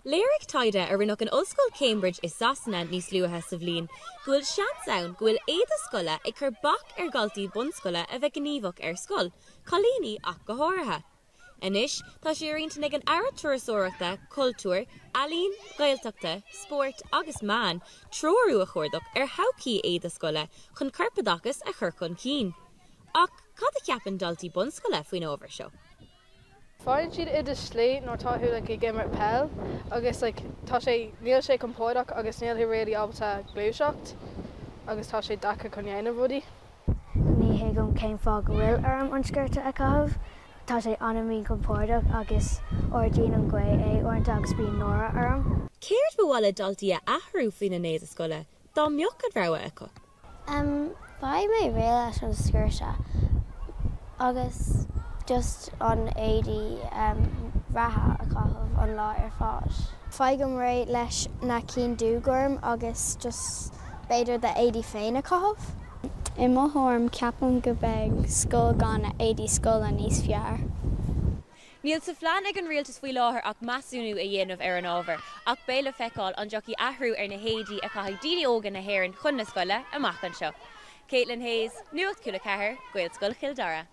Léirigh taighde a rinneadh in Ollscoil Cambridge i Sasana níos luaithe sa bhliain go bhfuil seans ann go bhfuil éide scoile ag cur bac ar dhaltaí bunscoile a bheith gníomhach ar scoil, cailíní ach go háirithe. Anois tá sé ar intinn ag an Aire Turasóireachta, Cultúir, Ealaíon, Gaeltachta, Spóirt agus Meán treorú a chuardach ar thodhchaí éide scoile chun corpoideachas a chur chun cinn. Ach cad a cheapann daltaí bunscoile faoin ábhar seo? Faigheann siad i do shlí nuair tá tú like ag imirt peil agus like tá sé níl sé compordach agus níl tú really ábalta gluaiseacht agus tá sé deacair chun dhéanamh rudaí. Ní thuigim cén fáth go bhfuil orm an sciorta a chaitheamh. Tá sé an-mhíchompordach agus ardaíonn an ghaoth é uaireanta agus bíonn náire orm. Céard ba mhaith le daltaí a athrú faoina n-éide scoile dá mbeadh an rogha acu? Em, faigh mé réidh leis an sciorta agus just an éadaí em reatha a chaitheamh an lá ar fad. Faighim réidh leis na cinn dúghorm agus just b'fhéidir d'éadaí féin a chaitheamh. I mo thuairim ceapaim go beidh scoil gan éadaí scoile níos fearr. Níl sa phlean ag an rialtas faoi láthair ach measúnú a dhéanamh ar an ábhar, ach beidh le feiceáil an dtiocfaidh athrú ar na héadaí a chaithfidh daoine óga na hÉireann chun na scoile amach anseo. Caitlin Hayes, Nuacht Cúla 4, Gaelscoil Chill Dara.